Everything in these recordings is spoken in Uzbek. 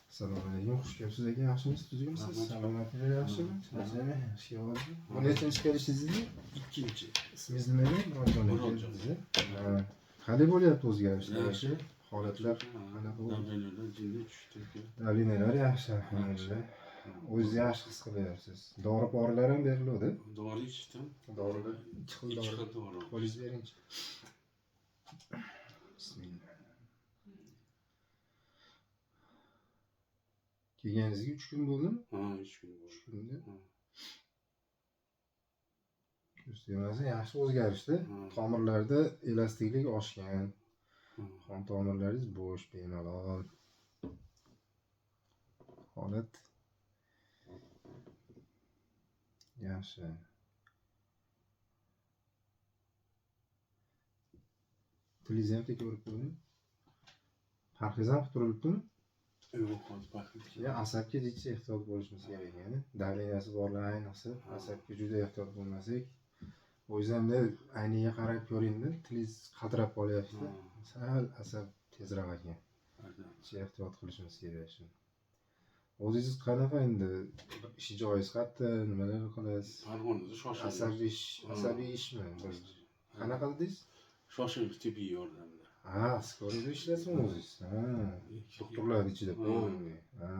Assalomu alaykum, xush kelibsiz aka, yaxshimisiz, tuzukmisiz? Rahmat. Salomatlik yaxshimi? Charchamang, yaxshi oldingmi? Bu nechinchi kelishingiz edi? Ikkinchi. Ismingiz nima edi? Murodjon aka Murodjon. sizni. Ha, qalay bo'lyapti o'zgarishlar Yaxshi. aka? Holatlar qanaqa bo'ldi? Давление lar jinday tushdi aka. Давление lar yaxshi, alhamdulillah. O'zingizni yaxshi his qilyapsiz. Dori porilar ham beriluvdi. Dori ichdim. Dorilar ikki xil Ikki dori. xil dori. Qo'lingizni beringchi. Bismillah. Kelganingizga 3 kun bo'ldimi? Ha, 3 kun 3 bo'ldi. Kunda. Ha. Ko'z tegmasin, yaxshi o'zgarishdi. Ha. Tomirlarda elastiklik oshgan. Ha. Qon tomirlaringiz bo'sh, bemalol. Holat yaxshi. Tilingizni ham tekshirib ko'ring. Parhez ham qilib turilibdimi? Yo'q, hozir parhez. Ya asabga jicha ehtiyot bo'lishimiz kerak ekan. Давление si borlar ayniqsa asabga juda ehtiyot bo'lmasak, o'zingiz ham aynaga qarab ko'ringda, tilingiz qaltirab qolyapti. Sal asab tezroq ekan. Jicha ehtiyot qilishimiz kerak shuni. O'zingiz qanaqa endi ish joyingiz qayerda, nimalar qilasiz? Farg'onada shoshilinch. Asabiy ish, asabiy ishmi? Bir qanaqa dedingiz? Shoshilinch tibbiy yordamda. Ha, скорый da ishlaysizmi o'zingiz? Ha, doktorlar ichida полный. Ha.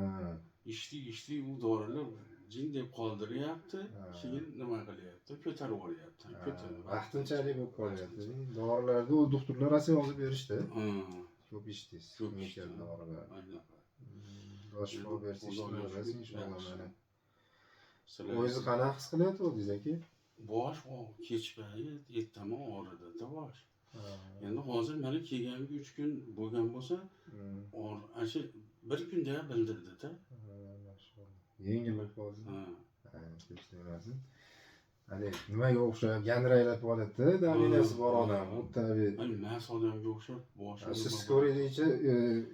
Ichdik, ichdik, u dorilar jin deb qoldiryapti. Ha. Keyin nima qilyapti? Ko'tarib yuboryapti. Ko'tarib. Vaqtinchalik bo'lib qolyapti. Dorilarni u doktorlar rosa yozib berishdi. Ha. Ko'p ichdingiz. Ko'p Ko'p ichdim. dorilar. Aynan. Xudo shifo bersin, Xudoga ishni shukr, bo'lsin inshaalloh yaxshi. mana. Sizlar- O'zingiz qanaqa his qilyapti o'zingiz aka? Bosh kech payt ertami og'ridida bosh. Endi hozir mana kelganimga 3 kun bo'lgan bo'lsa, ana shu bir kunda bildirdida. Yengil bo'lib qoldi. Ha. Ha, ko'z tegmasin. Haligi nimaga o'xshab gandraylab qoladi-da, давление si bor odam, xuddi haligi Hani mast odamga o'xshab boshi siz скорый da ichi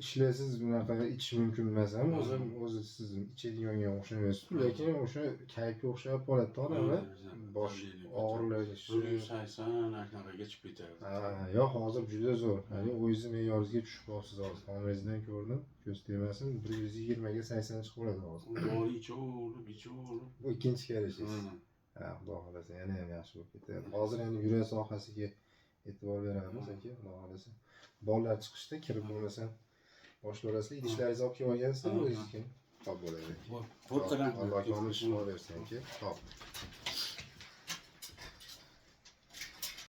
ishlaysiz, bunaqa ichish mumkin emas ham, o'zi o'zi siz ichadiganga o'xshamaysiz, lekin o'sha kayfga o'xshab qoladida odamlar, bosh og'rilashi. 180 anaqaga chiqib ketardi. Ha, yo'q, hozir juda zo'r. Hali o'zingizni me'yoringizga tushib qolibsiz hozir. Tomiringizdan ko'rdim, ko'z tegmasin, 120 ga 80 chiqib qoladi hozir. Dori ichaverib, ichaverib. Bu ikkinchi kelishingiz. Ha. Ha, xudo xohlasa yana ham yaxshi bo'lib ketadi. Hozir endi yurak sohasiga e'tibor beramiz aka, xudo xohlasa. Bolalar chiqishda kirib bo'lmasam boshlayverasizlar, idishlaringizni olib kelib olgansizlar, o'zingizniki. Top bo'ladi. Bo'pti, rahmat. Alloh komil shifo bersin aka. Top.